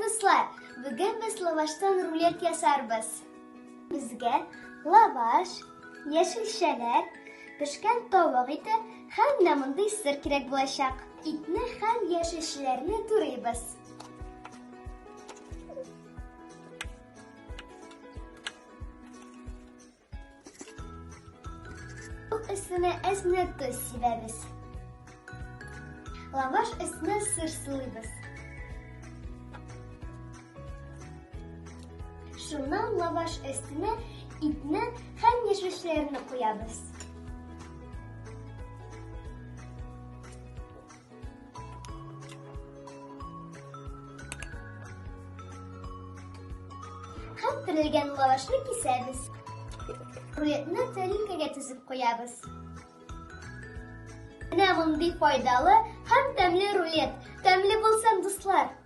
дуслар! Бүген без лаваштан рулет ясарбыз. Безгә лаваш, яшелчәләр, пешкән тавык ите һәм менә мондый сыр кирәк булачак. Итне һәм яшелчәләрне турыйбыз. Өстенә әзме тоз сибәбез. Лаваш өстенә сыр сылыйбыз. Шуннан лаваш өстенә итне һәм яшелчәләрне куябыз. Һәм төрелгән лавашны кисәбез. Рулетны тәлинкәгә тезеп куябыз. Менә мондый файдалы һәм тәмле рулет. Тәмле булсын, дуслар!